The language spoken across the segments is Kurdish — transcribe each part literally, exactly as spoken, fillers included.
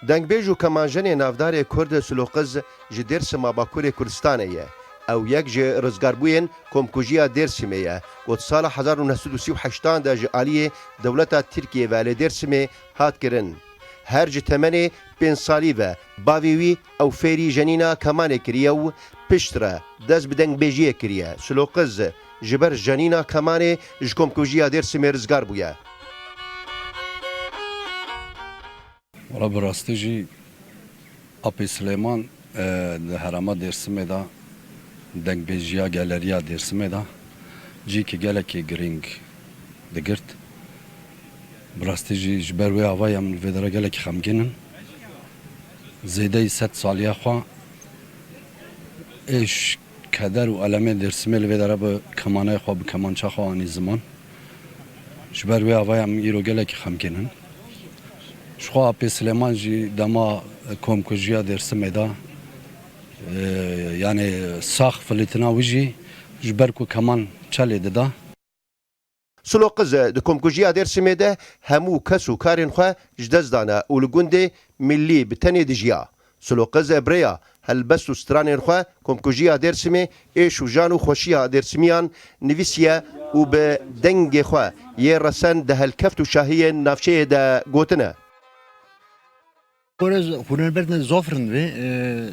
Dengbêj û kemanjenê navdarê Kurd Silo Qiz ji Dêrsima Bakurê Kurdistanê ye. Ew yek ji rizgarbûyên komkujiya Dêrsimê ye ku di sala hezar û neh sed û sî û heştan de ji aliyê dewleta Tirkiyê ve li Dêrsimê hat kirin. Her ji temenê pênc salî ve bavê wî ew fêrî jenîna kemanê kiriye û piştre dest bi dengbêjiyê kiriye. Silo Qiz ji ber jenîna kemanê ji komkujiya Dêrsimê rizgar bûye. Wala bi rastî jî Apê Silêman, e, di herêma Dêrsimê de, dengbêjiya geleriya Dêrsimê de cîkî gelekî girîng digirt. Bi rastî jî ji ber wê avayî em li vê dere gelekî xemgîn in. Zêdeyî sed saliya xwe êş, keder û elemê Dêrsimê li vê dere bi kemaneyê xwe, bi kemança xwe anî ziman. Ji ber wê avayî em îro gelekî xemgîn in. Ji xwe Apê Silêman jî dema komkujiya Dêrsimê de, e, yanî sax filîtina wî jî ji ber ku keman çelê dida. Silo Qiz di komkujiya Dêrsimê de hemû kes û karên xwe ji dest dane û li gundê Millî bi tenê dijiya. Silo Qiz bi rêya helbest û stranên xwe komkujiya Dêrsimê, êş û jan û xweşiya Dêrsimiyan nivîsiye û bi dengê xwe yê resen di helkeft û şahiyên navçeyê de gotine. Gorez hunerbertine zof rind bê. E,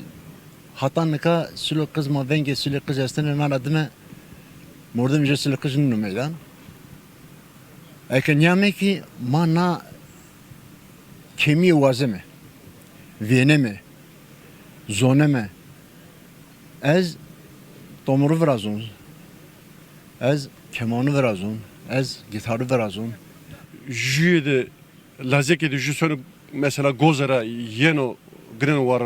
hata nika Silo Qiz ma vengê Silo Qiz estene nana dime mordem je Silo Qiz nino meydan. Eke niyame ki ma na kêmiyê wazeme, vêneme, zoneme. Ez tomuru virazon, ez kemanu virazon, ez gitaru virazon. Jüyê de Lazekê de jü sonu mesela gozera yeno grin war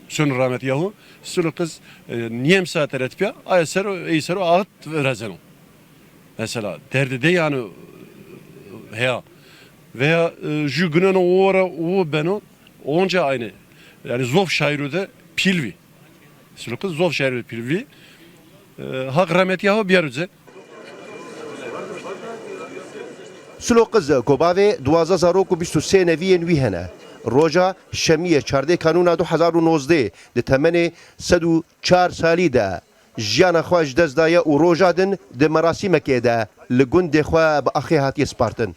sonu rahmet yahu. Sulu kız, e, niyem saat eret piya, aya sero, ey sero ağıt rezeno. Mesela derdi de yani heya. Veya, e, jü güneno ora o beno, onca aynı. Yani zof şairu de pilvi. Sulu kız zof şairu de pilvi. E, hak rahmet yahu biyaruze. Silo Qiz ku bavê duwazdeh zarok û bîst û sê neviyên wî hene. Roja Şemiyê çardê Kanûna du hezar û nozdeh di temenê sed û çar salî de jiyana xwe ji dest daye û roja din di merasîmekê de li gundê xwe bi axê hatiye spartin.